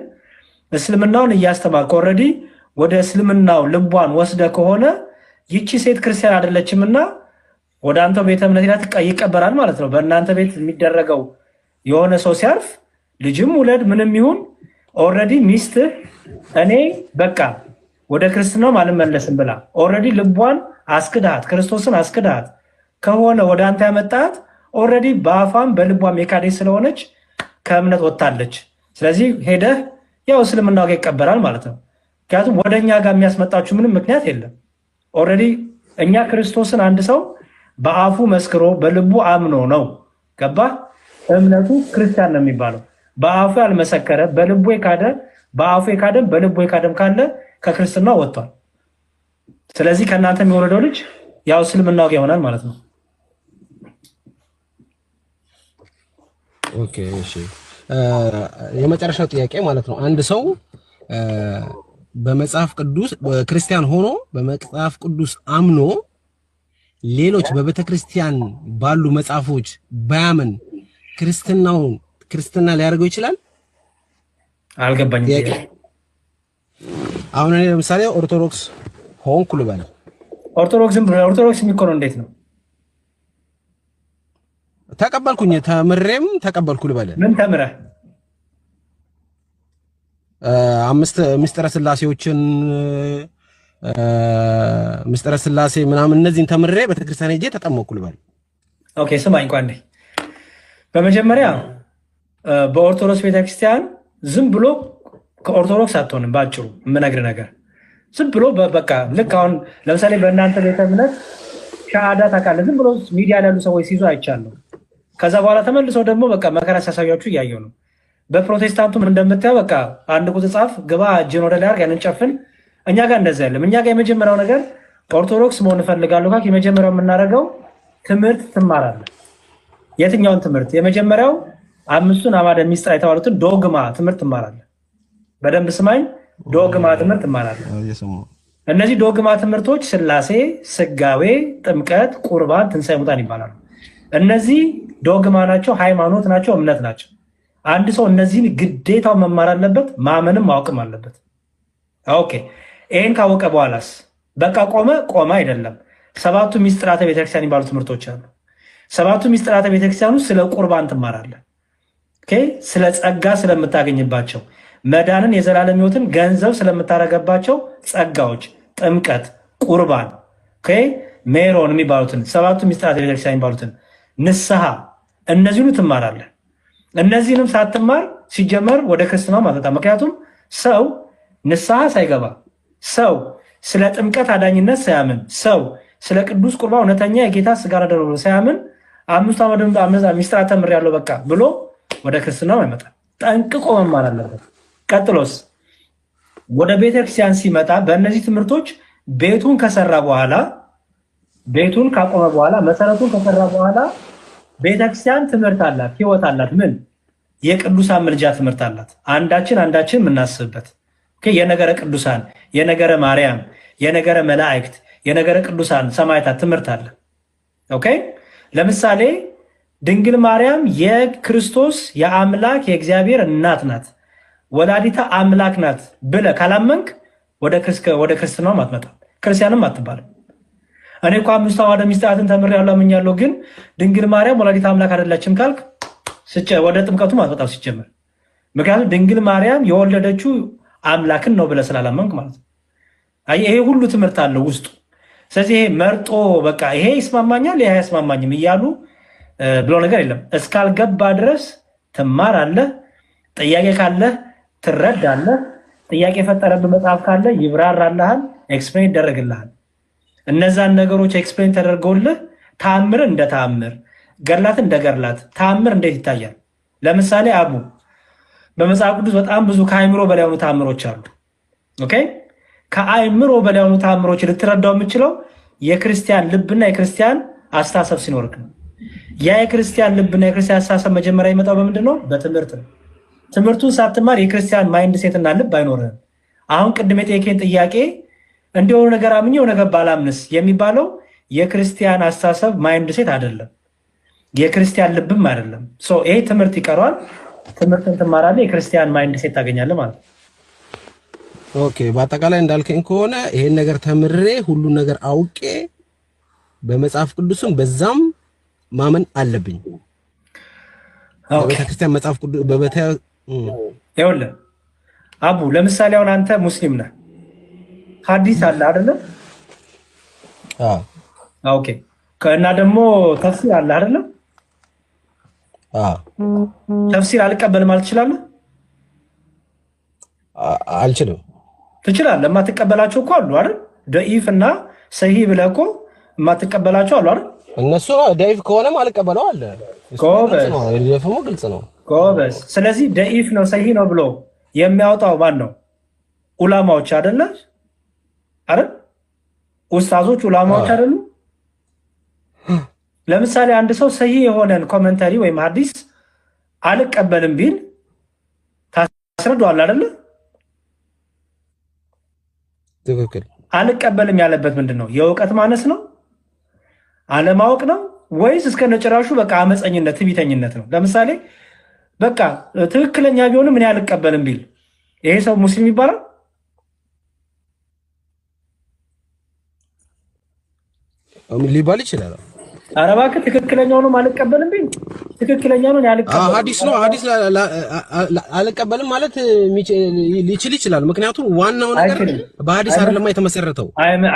እስልምናውን እያስተማርክ already ወደ እስልምናው ልቧን ወስደ ከሆነ ይቺ ሴት ክርስቲያን አይደለችምና ወደ አንተው ቤተ እምነት ሄዳ ይቀበራል ማለት ነው። በእናንተ ቤት የሚደረገው የሆነ ሰው ሲያርፍ ልጅም ውለድ ምንም ይሁን already ሚስትህ እኔ በቃ ወደ ክርስትናውም አልመለስም ብላ already ልቧን አስክድሃት፣ ክርስቶስን አስክድሃት ከሆነ ወደ አንተ ያመጣት already በአፏም በልቧም የካደች ስለሆነች ከእምነት ወጥታለች። ስለዚህ ሄደህ ያው እስልምናው ጋር ይቀበራል ማለት ነው። ምክንያቱም ወደ እኛ ጋር የሚያስመጣችሁ ምንም ምክንያት የለም። Already እኛ ክርስቶስን አንድ ሰው በአፉ መስክሮ በልቡ አምኖ ነው፣ ገባ፣ እምነቱ ክርስቲያን ነው የሚባለው። በአፉ ያልመሰከረ በልቡ የካደ፣ በአፉ የካደም በልቡ የካደም ካለ ከክርስትና ወጥቷል። ስለዚህ ከእናንተ የሚወለደው ልጅ ያው እስልምናው ይሆናል ማለት ነው። Okay እሺ፣ የመጨረሻው ጥያቄ ማለት ነው፣ አንድ ሰው በመጽሐፍ ቅዱስ ክርስቲያን ሆኖ በመጽሐፍ ቅዱስ አምኖ ሌሎች በቤተክርስቲያን ባሉ መጽሐፎች ባያምን ክርስትናውን ክርስትና ሊያደርገው ይችላል? አልገባኝም። ጥያቄ። አሁን እኔ ለምሳሌ ኦርቶዶክስ ሆንኩ ልበል። ኦርቶዶክስ የሚኮነው እንዴት ነው? ተቀበልኩኝ፣ ተምሬም ተቀበልኩ ልበል። ምን ተምረህ? 5 ምስጢረ ስላሴዎችን፣ ምስጢረ ስላሴ ምናምን እነዚህን ተምሬ ቤተክርስቲያን ሄጄ ተጠመቅኩ ልበል። Okay ስማኝ እንኳን እንዴ፣ በመጀመሪያ በኦርቶዶክስ ቤተክርስቲያን ዝም ብሎ ከኦርቶዶክስ አትሆንም። ባጭሩ የምነግርህ ነገር ዝም ብሎ በቃ ልክ አሁን ለምሳሌ በእናንተ ቤተ እምነት ሻሃዳ ታውቃለህ፣ ዝም ብሎ ሚዲያ ላይ ያሉ ሰዎች ሲይዙ አይቻለሁ። ከዛ በኋላ ተመልሰው ደግሞ በቃ መከራ ሲያሳያችሁ እያየሁ ነው። በፕሮቴስታንቱም እንደምታየው በቃ አንድ ቁጥር ጻፍ፣ ግባ፣ እጅን ወደ ላይ አድርግ፣ ያንን ጨፍን። እኛ ጋር እንደዛ የለም። እኛ ጋር የመጀመሪያው ነገር ኦርቶዶክስ መሆን እፈልጋለሁ ካልክ የመጀመሪያው የምናደርገው ትምህርት ትማራለህ። የትኛውን ትምህርት? የመጀመሪያው 5ቱን አዕማደ ምስጢር የተባሉትን ዶግማ ትምህርት ትማራለህ። በደንብ ስማኝ፣ ዶግማ ትምህርት ትማራለህ። እነዚህ ዶግማ ትምህርቶች ስላሴ፣ ስጋዌ፣ ጥምቀት፣ ቁርባን፣ ትንሣኤ ሙታን ይባላሉ። እነዚህ ዶግማ ናቸው፣ ሃይማኖት ናቸው፣ እምነት ናቸው። አንድ ሰው እነዚህን ግዴታው መማር አለበት፣ ማመንም ማወቅም አለበት። Okay ይሄን ካወቀ በኋላስ በቃ ቆመ? ቆመ አይደለም። 7ቱ ሚስጥራተ ቤተክርስቲያን የሚባሉ ትምህርቶች አሉ። 7ቱ ሚስጥራተ ቤተክርስቲያን ውስጥ ስለ ቁርባን ትማራለህ። Okay ስለ ጸጋ ስለምታገኝባቸው፣ መዳንን የዘላለም ሕይወትን ገንዘብ ስለምታረገባቸው ጸጋዎች፣ ጥምቀት፣ ቁርባን፣ okay ሜሮን የሚባሉትን 7ቱ ሚስጥራተ ቤተክርስቲያን የሚባሉትን፣ ንስሐ፣ እነዚህኑ ትማራለህ። እነዚህንም ሳትማር ሲጀመር ወደ ክርስትናው አትመጣም። ምክንያቱም ሰው ንስሐ ሳይገባ፣ ሰው ስለ ጥምቀት አዳኝነት ሳያምን፣ ሰው ስለ ቅዱስ ቁርባን እውነተኛ የጌታ ስጋና ደም ብሎ ሳያምን 5ቱ አዕማደ ምስጢራት ተምሬያለሁ በቃ ብሎ ወደ ክርስትናው አይመጣም። ጠንቅቆ መማር አለበት። ቀጥሎስ ወደ ቤተክርስቲያን ሲመጣ በእነዚህ ትምህርቶች ቤቱን ከሰራ በኋላ፣ ቤቱን ካቆመ በኋላ፣ መሰረቱን ከሰራ በኋላ ቤተክርስቲያን ትምህርት አላት፣ ህይወት አላት። ምን? የቅዱሳን ምልጃ ትምህርት አላት። አንዳችን አንዳችን የምናስብበት፣ okay የነገረ ቅዱሳን፣ የነገረ ማርያም፣ የነገረ መላእክት፣ የነገረ ቅዱሳን ሰማዕታት ትምህርት አለ። Okay ለምሳሌ ድንግል ማርያም የክርስቶስ የአምላክ የእግዚአብሔር እናት ናት፣ ወላዲተ አምላክ ናት ብለህ ካላመንክ ወደ ክርስትናው አትመጣም፣ ክርስቲያንም አትባልም። እኔ እኮ 5ቱ አዕማደ ምስጢራትን ተምሬያለሁ አምኛለሁ፣ ግን ድንግል ማርያም ወላዲተ አምላክ አይደለችም ካልክ ወደ ጥምቀቱም አትመጣም ሲጀመር። ምክንያቱም ድንግል ማርያም የወለደችው አምላክን ነው ብለህ ስላላመንክ ማለት ነው። አይ ይሄ ሁሉ ትምህርት አለው ውስጡ። ስለዚህ ይሄ መርጦ በቃ ይሄ ይስማማኛል ይሄ አይስማማኝም እያሉ ብሎ ነገር የለም። እስካልገባ ድረስ ትማራለህ። ጥያቄ ካለህ ትረዳለህ። ጥያቄ የፈጠረብህ መጽሐፍ ካለ ይብራራልሃል፣ explain ይደረግልሃል። እነዛን ነገሮች explain ተደርገውልህ ተአምር እንደ ተአምር፣ ገድላት እንደ ገድላት፣ ተአምር እንዴት ይታያል? ለምሳሌ አቡ በመጽሐፍ ቅዱስ በጣም ብዙ ከአእምሮ በላይ የሆኑ ተአምሮች አሉ። Okay ከአእምሮ በላይ የሆኑ ተአምሮች ልትረዳው የምችለው የክርስቲያን ልብና የክርስቲያን አስተሳሰብ ሲኖርክ ነው። ያ የክርስቲያን ልብና የክርስቲያን አስተሳሰብ መጀመሪያ የመጣው በምንድን ነው? በትምህርት ነው። ትምህርቱን ሳትማር የክርስቲያን mindset እና ልብ አይኖርህም። አሁን ቅድም የጠየከኝ ጥያቄ እንደሆነ ነገር አምኜ የሆነ ነገር ባላምንስ የሚባለው የክርስቲያን አስተሳሰብ mindset አይደለም፣ የክርስቲያን ልብም አይደለም። So ይሄ ትምህርት ይቀረዋል። ትምህርትን ትማራለህ፣ የክርስቲያን mindset ታገኛለህ ማለት ነው። Okay በአጠቃላይ እንዳልከኝ ከሆነ ይሄን ነገር ተምሬ ሁሉን ነገር አውቄ በመጽሐፍ ቅዱስም በዛም ማመን አለብኝ። በቤተክርስቲያን መጽሐፍ ቅዱስ በቤተ ይኸውልህ አቡ ለምሳሌ አሁን አንተ ሙስሊም ነህ፣ ሐዲስ አለ አይደለ? አዎ። Okay እና ደግሞ ተፍሲር አለ አይደለ? አዎ። ተፍሲር አልቀበልም ማለት ትችላለህ? አልችልም። ትችላለህ። የማትቀበላቸው እኮ አሉ አይደል? ደኢፍ እና ሰሂህ ብለህ እኮ የማትቀበላቸው አሉ አይደል? እነሱ ደኢፍ ከሆነም አልቀበለው አለ። ጎበዝ ግልጽ ነው ጎበዝ። ስለዚህ ደኢፍ ነው ሰሂህ ነው ብሎ የሚያወጣው ማን ነው? ኡላማዎች አይደለ? አይደል? ኡስታዞች ኡላማዎች አይደሉ? ለምሳሌ አንድ ሰው ሰሂህ የሆነን commentary ወይም ሐዲስ አልቀበልም ቢል ታስረዳዋለህ አይደለ? ትክክል። አልቀበልም ያለበት ምንድን ነው? የእውቀት ማነስ ነው? አለማወቅ ነው? ወይስ እስከ ነጭራሹ በቃ አመፀኝነት፣ ትዕቢተኝነት ነው? ለምሳሌ በቃ ትክክለኛ ቢሆንም እኔ አልቀበልም ቢል ይሄ ሰው ሙስሊም ይባላል? ሊባል ይችላል። ኧረ እባክህ ትክክለኛውንም አልቀበልም ቢል ትክክለኛውን አልቀበልም ሐዲስ ነው ሐዲስ አልቀበልም ማለት ሊችል ይችላል። ምክንያቱም ዋናው ነገር በሐዲስ አይደለም የተመሰረተው።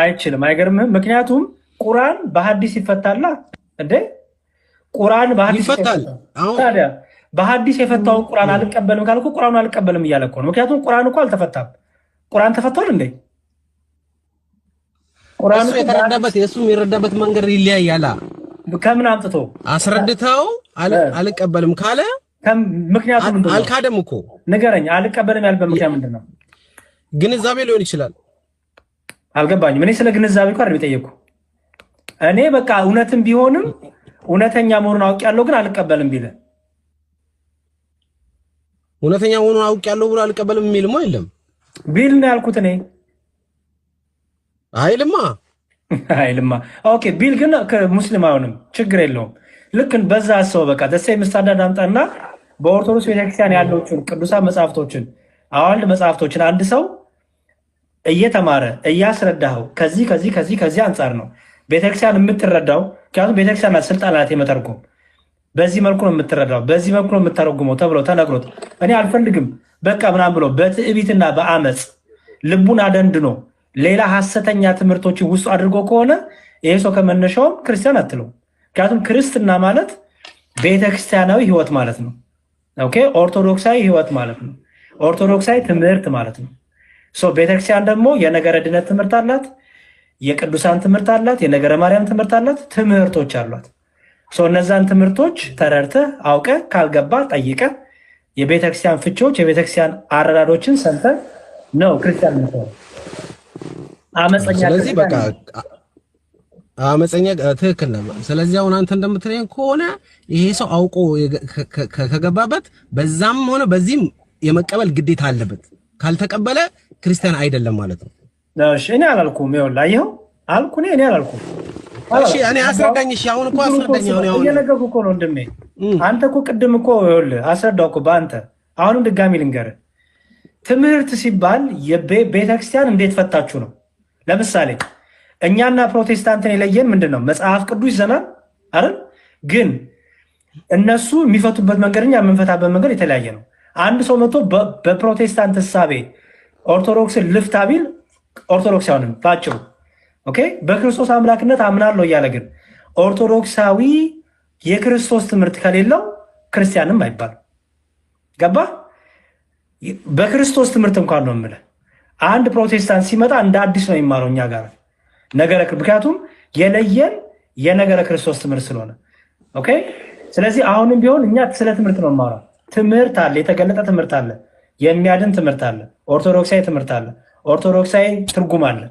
አይችልም። አይገርምህም? ምክንያቱም ቁርአን በሐዲስ ይፈታላ እንዴ? ቁርአን በሐዲስ ይፈታል። ታዲያ በሐዲስ የፈታውን ቁርአን አልቀበልም ካልኩ ቁርአኑን አልቀበልም እያለ እኮ ነው። ምክንያቱም ቁርአን እኮ አልተፈታም። ቁርአን ተፈቷል እንዴ? ቁርአን የተረዳበት የሱ የሚረዳበት መንገድ ይለያያል። ከምን አምጥቶ አስረድተው አልቀበልም ካለ ምክንያቱ ምንድን ነው? አልካደም እኮ ንገረኝ። አልቀበልም ያልበት ምክንያት ምንድን ነው? ግንዛቤ ሊሆን ይችላል። አልገባኝም። እኔ ስለ ግንዛቤ እኮ አይደለም የጠየኩህ። እኔ በቃ እውነትም ቢሆንም እውነተኛ መሆኑን አውቄያለሁ ግን አልቀበልም ቢልህ እውነተኛ መሆኑን አውቄያለሁ ብሎ አልቀበልም የሚልማ የለም ቢል ነው ያልኩት እኔ። አይልማ አይልማ። okay ቢል ግን ሙስሊም አይሆንም፣ ችግር የለውም። ልክ በዛ ሰው በቃ the same standard አምጣና በኦርቶዶክስ ቤተክርስቲያን ያለችን ቅዱሳን መጽሐፍቶችን አዋልድ መጽሐፍቶችን አንድ ሰው እየተማረ እያስረዳኸው ከዚህ ከዚህ ከዚህ ከዚህ አንጻር ነው ቤተክርስቲያን የምትረዳው። ምክንያቱም ቤተክርስቲያን ስልጣን አላት የመተርጎም። በዚህ መልኩ ነው የምትረዳው፣ በዚህ መልኩ ነው የምተረጉመው ተብሎ ተነግሮት እኔ አልፈልግም በቃ ምናምን ብሎ በትዕቢትና በአመፅ ልቡን አደንድኖ ሌላ ሐሰተኛ ትምህርቶችን ውስጡ አድርጎ ከሆነ ይሄ ሰው ከመነሻውም ክርስቲያን አትለው። ምክንያቱም ክርስትና ማለት ቤተክርስቲያናዊ ህይወት ማለት ነው። okay ኦርቶዶክሳዊ ህይወት ማለት ነው። ኦርቶዶክሳዊ ትምህርት ማለት ነው። so ቤተክርስቲያን ደግሞ የነገረ ድነት ትምህርት አላት፣ የቅዱሳን ትምህርት አላት፣ የነገረ ማርያም ትምህርት አላት፣ ትምህርቶች አሏት። so እነዛን ትምህርቶች ተረድተህ አውቀህ ካልገባ ጠይቀህ የቤተክርስቲያን ፍቺዎች የቤተክርስቲያን አረዳዶችን ሰምተህ ነው ክርስቲያን የምትሆነው። አመፀኛ ስለዚህ በቃ አመፀኛ ትክክል ነው። ስለዚህ አሁን አንተ እንደምትለኝ ከሆነ ይሄ ሰው አውቆ ከገባበት በዛም ሆነ በዚህም የመቀበል ግዴታ አለበት። ካልተቀበለ ክርስቲያን አይደለም ማለት ነው። እሺ እኔ አላልኩም። ይኸውልህ አየኸው አልኩ እኔ አላልኩም። እሺ እኔ አስረዳኝ። እሺ አሁን እኮ አስረዳኝ። አሁን እየነገርኩህ እኮ ነው ወንድሜ። አንተ እኮ ቅድም እኮ ይኸውልህ አስረዳው እኮ በአንተ። አሁንም ድጋሚ ልንገርህ፣ ትምህርት ሲባል የቤተክርስቲያን እንዴት ፈታችሁ ነው። ለምሳሌ እኛና ፕሮቴስታንትን የለየን ምንድን ነው? መጽሐፍ ቅዱስ ይዘናል አይደል? ግን እነሱ የሚፈቱበት መንገድ እኛ የምንፈታበት መንገድ የተለያየ ነው። አንድ ሰው መጥቶ በፕሮቴስታንት እሳቤ ኦርቶዶክስን ልፍታ ቢል ኦርቶዶክስ አይሆንም ባጭሩ። okay በክርስቶስ አምላክነት አምናለሁ እያለ ግን ኦርቶዶክሳዊ የክርስቶስ ትምህርት ከሌለው ክርስቲያንም አይባልም። ገባ? በክርስቶስ ትምህርት እንኳን ነው የምልህ። አንድ ፕሮቴስታንት ሲመጣ እንደ አዲስ ነው የሚማረው እኛ ጋር ነገረ፣ ምክንያቱም የለየን የነገረ ክርስቶስ ትምህርት ስለሆነ። okay ስለዚህ አሁንም ቢሆን እኛ ስለ ትምህርት ነው የማወራው። ትምህርት አለ፣ የተገለጠ ትምህርት አለ፣ የሚያድን ትምህርት አለ፣ ኦርቶዶክሳዊ ትምህርት አለ፣ ኦርቶዶክሳዊ ትርጉም አለ፣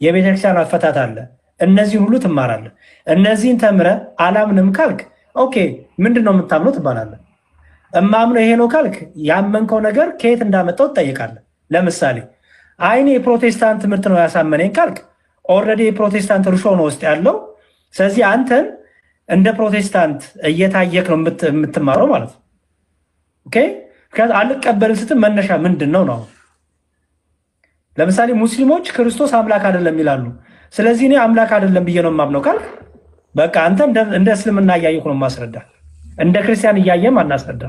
የቤተክርስቲያን አፈታት አለ። እነዚህን ሁሉ ትማራለህ። እነዚህን ተምረህ አላምንም ካልክ okay ምንድን ነው የምታምነው ትባላለህ። እማምነው ይሄ ነው ካልክ ያመንከው ነገር ከየት እንዳመጣው ትጠይቃለህ። ለምሳሌ አይኔ የፕሮቴስታንት ትምህርት ነው ያሳመነኝ ካልክ already የፕሮቴስታንት እርሾ ነው ውስጥ ያለው። ስለዚህ አንተን እንደ ፕሮቴስታንት እየታየክ ነው የምትማረው ማለት ነው። okay ምክንያቱም አልቀበልም ስትል መነሻ ምንድን ነው ነው። ለምሳሌ ሙስሊሞች ክርስቶስ አምላክ አይደለም ይላሉ። ስለዚህ እኔ አምላክ አይደለም ብዬ ነው የማምነው ካልክ በቃ አንተ እንደ እስልምና እያየሁ ነው የማስረዳ፣ እንደ ክርስቲያን እያየም አናስረዳ።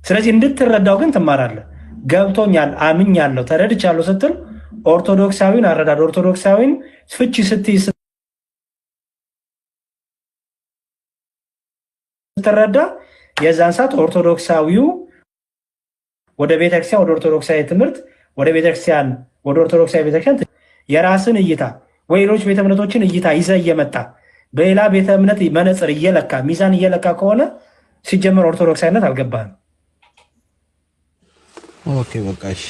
ስለዚህ እንድትረዳው ግን ትማራለህ። ገብቶኛል፣ አምኛለሁ፣ ተረድቻለሁ ስትል ኦርቶዶክሳዊን አረዳድ ኦርቶዶክሳዊን ፍቺ ስትይ ስትረዳ የዛን ሰዓት ኦርቶዶክሳዊው ወደ ቤተክርስቲያን ወደ ኦርቶዶክሳዊ ትምህርት ወደ ቤተክርስቲያን ወደ ኦርቶዶክሳዊ ቤተክርስቲያን የራስን እይታ ወይ ሌሎች ቤተ እምነቶችን እይታ ይዘህ እየመጣ በሌላ ቤተ እምነት መነጽር እየለካ ሚዛን እየለካ ከሆነ ሲጀመር ኦርቶዶክሳዊነት አልገባህም። Okay በቃ እሺ።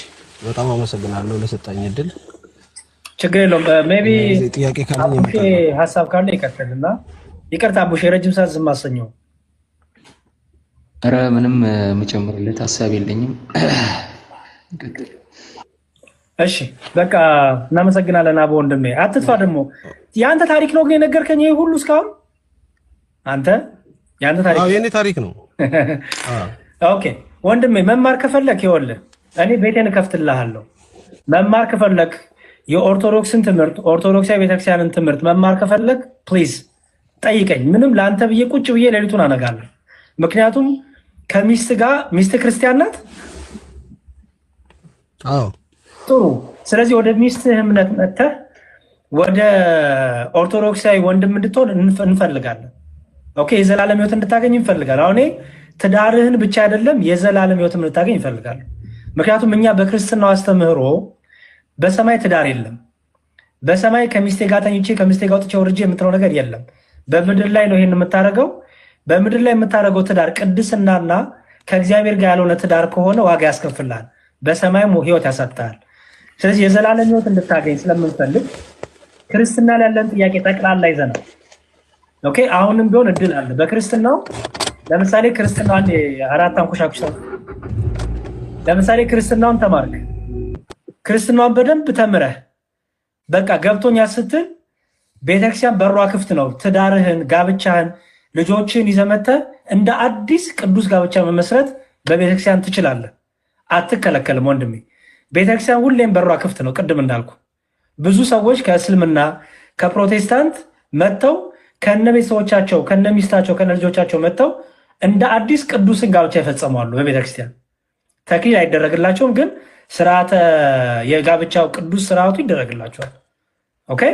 በጣም አመሰግናለሁ ለሰጠኝ እድል። ችግር የለውም። Maybe ጥያቄ ካለኝ አቡሼ እመጣለሁ። ሀሳብ ካለ ይቀጥል እና ይቅርታ አቡሼ ረጅም ሰዓት ዝም አሰኘው። ኧረ ምንም የምጨምርለት ሀሳብ የለኝም። ቀጥል። እሺ በቃ እናመሰግናለን አቦ ወንድሜ። አትጥፋ ደግሞ። የአንተ ታሪክ ነው ግን የነገርከኝ ይሄ ሁሉ እስካሁን አንተ የአንተ ታሪክ አዎ የኔ ታሪክ ነው። አዎ። Okay ወንድሜ፣ መማር ከፈለክ ይኸውልህ እኔ ቤቴን እከፍትልሃለሁ። መማር ከፈለክ የኦርቶዶክስን ትምህርት፣ ኦርቶዶክሳዊ ቤተክርስቲያንን ትምህርት መማር ከፈለክ please ጠይቀኝ። ምንም ለአንተ ብዬ ቁጭ ብዬ ሌሊቱን አነጋለሁ። ምክንያቱም ከሚስት ጋር፣ ሚስት ክርስቲያን ናት። አዎ። ጥሩ። ስለዚህ ወደ ሚስትህ እምነት መጥተህ ወደ ኦርቶዶክሳዊ ወንድም እንድትሆን እንፈልጋለን። Okay፣ የዘላለም ሕይወት እንድታገኝ እንፈልጋለን። አሁን እኔ ትዳርህን ብቻ አይደለም የዘላለም ሕይወት እንድታገኝ እንፈልጋለን። ምክንያቱም እኛ በክርስትናው አስተምህሮ በሰማይ ትዳር የለም። በሰማይ ከሚስቴ ጋር ተኝቼ ከሚስቴ ጋር ወጥቼ ወርጄ የምትለው ነገር የለም። በምድር ላይ ነው ይሄን የምታደርገው። በምድር ላይ የምታደርገው ትዳር ቅድስናና ከእግዚአብሔር ጋር ያልሆነ ትዳር ከሆነ ዋጋ ያስከፍልሃል፣ በሰማይም ሕይወት ያሳጣሃል። ስለዚህ የዘላለም ሕይወት እንድታገኝ ስለምንፈልግ ክርስትና ላይ ያለን ጥያቄ ጠቅላላ ይዘናል። Okay፣ አሁንም ቢሆን እድል አለ። በክርስትናው ለምሳሌ ክርስትና አንድ አራት አንኮሻኩሽ፣ ለምሳሌ ክርስትናውን ተማርክ፣ ክርስትናውን በደንብ ተምረህ በቃ ገብቶኛል ስትል ቤተክርስቲያን በሯ ክፍት ነው። ትዳርህን፣ ጋብቻህን፣ ልጆችህን ይዘህ መጥተህ እንደ አዲስ ቅዱስ ጋብቻ መመስረት በቤተክርስቲያን ትችላለህ። አትከለከልም ወንድሜ። ቤተክርስቲያን ሁሌም በሯ ክፍት ነው። ቅድም እንዳልኩ ብዙ ሰዎች ከእስልምና ከፕሮቴስታንት መጥተው ከነ ቤተሰቦቻቸው ከነ ሚስታቸው ከነ ልጆቻቸው መጥተው እንደ አዲስ ቅዱስን ጋብቻ ይፈጽማሉ በቤተክርስቲያን። ተክሊል አይደረግላቸውም፣ ግን ስርዓተ የጋብቻው ቅዱስ ስርዓቱ ይደረግላቸዋል። Okay፣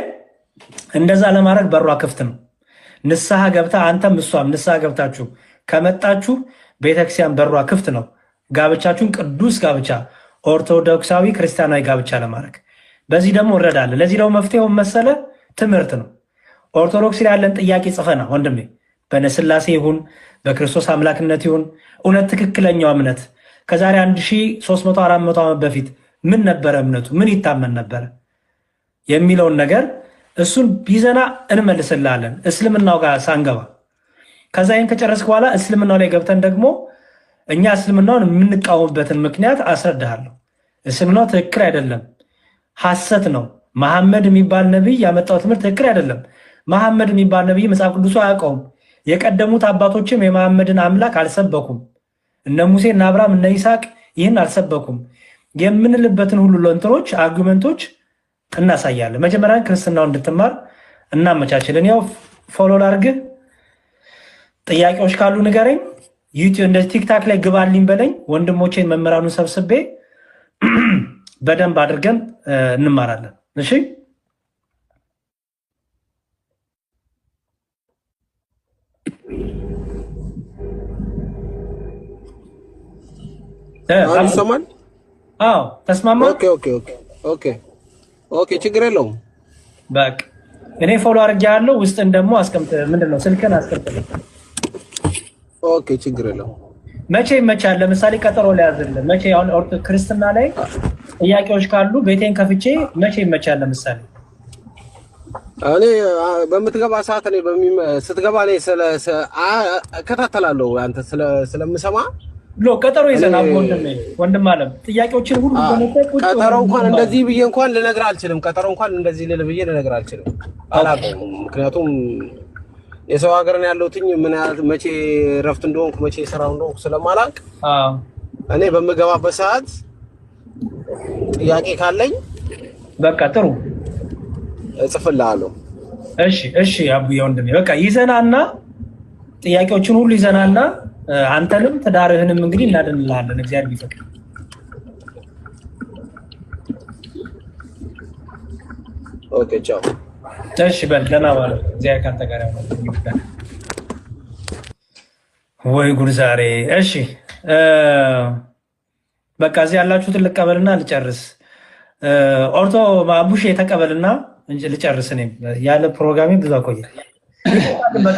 እንደዛ ለማድረግ በሯ ክፍት ነው። ንስሐ ገብታ አንተም እሷም ንስሐ ገብታችሁ ከመጣችሁ ቤተክርስቲያን በሯ ክፍት ነው። ጋብቻችሁን ቅዱስ ጋብቻ ኦርቶዶክሳዊ ክርስቲያናዊ ጋብቻ ለማድረግ በዚህ ደግሞ እረዳለን። ለዚህ ደግሞ መፍትሄውን መሰለ ትምህርት ነው። ኦርቶዶክስ ላይ ያለን ጥያቄ ጽፈና ወንድሜ፣ በነስላሴ ይሁን በክርስቶስ አምላክነት ይሁን እውነት ትክክለኛው እምነት ከዛሬ 1300 400 ዓመት በፊት ምን ነበረ እምነቱ፣ ምን ይታመን ነበረ የሚለውን ነገር እሱን ይዘና እንመልስልሃለን። እስልምናው ጋር ሳንገባ ከዛ ይህን ከጨረስክ በኋላ እስልምናው ላይ ገብተን ደግሞ እኛ እስልምናውን የምንቃወምበትን ምክንያት አስረዳሃለሁ። እስልምናው ትክክል አይደለም፣ ሐሰት ነው። መሐመድ የሚባል ነቢይ ያመጣው ትምህርት ትክክል አይደለም። መሐመድ የሚባል ነቢይ መጽሐፍ ቅዱሱ አያውቀውም። የቀደሙት አባቶችም የመሐመድን አምላክ አልሰበኩም። እነ ሙሴ፣ እነ አብርሃም፣ እነ ይስሐቅ ይህን አልሰበኩም የምንልበትን ሁሉ ለእንትኖች argument ኦች እናሳያለን። መጀመሪያ ክርስትናውን እንድትማር እናመቻችልን። ያው follow ላድርግህ። ጥያቄዎች ካሉ ንገረኝ። YouTube እንደዚህ TikTok ላይ ግባልኝ በለኝ። ወንድሞቼን መምህራኑን ሰብስቤ በደንብ አድርገን እንማራለን። እሺ። አሁን ይሰማል? አዎ ተስማማ። Okay፣ ችግር የለውም። በቃ እኔ follow አድርጌሃለሁ። ውስጥን ደግሞ አስቀምጥ፣ ምንድን ነው ስልክን አስቀምጥ። Okay፣ ችግር የለውም። መቼ ይመቻል? ለምሳሌ ቀጠሮ ሊያዝልህ መቼ? አሁን ክርስትና ላይ ጥያቄዎች ካሉ ቤቴን ከፍቼ መቼ ይመቻል? ለምሳሌ እኔ በምትገባ ሰዓት እኔ ስትገባ እኔ ስለ እከታተላለሁ አንተ ስለምሰማ። ሎ ቀጠሮ ይዘን አብ ወንድሜ፣ ወንድም አለም ጥያቄዎችን ሁሉ ቁጭ ቀጠሮ እንኳን እንደዚህ ብዬ እንኳን ልነግርህ አልችልም። ቀጠሮ እንኳን እንደዚህ ልል ብዬ ልነግርህ አልችልም። አላውቀውም። ምክንያቱም የሰው ሀገር ነው ያለሁትኝ፣ ምን ያህል መቼ እረፍት እንደሆንኩ መቼ ስራ እንደሆንኩ ስለማላውቅ እኔ በምገባበት ሰዓት ጥያቄ ካለኝ በቃ ጥሩ። እጽፍልሃለሁ። እሺ አቡዬ ወንድሜ፣ በቃ ይዘናና ጥያቄዎችን ሁሉ ይዘናና አንተንም ትዳርህንም እንግዲህ እናድንልሃለን እግዚአብሔር ቢፈቅድ። Okay፣ ቻው። እሺ በል ደህና ዋል። እግዚአብሔር ካንተ ጋር ይሁን። ወይ ጉድ ዛሬ። እሺ በቃ እዚህ ያላችሁትን ልቀበልና ልጨርስ። ኦርቶ አቡሼ ተቀበልና እንጂ ልጨርስ። እኔም ያለ ፕሮግራሜ ብዙ አቆየ። በጣም።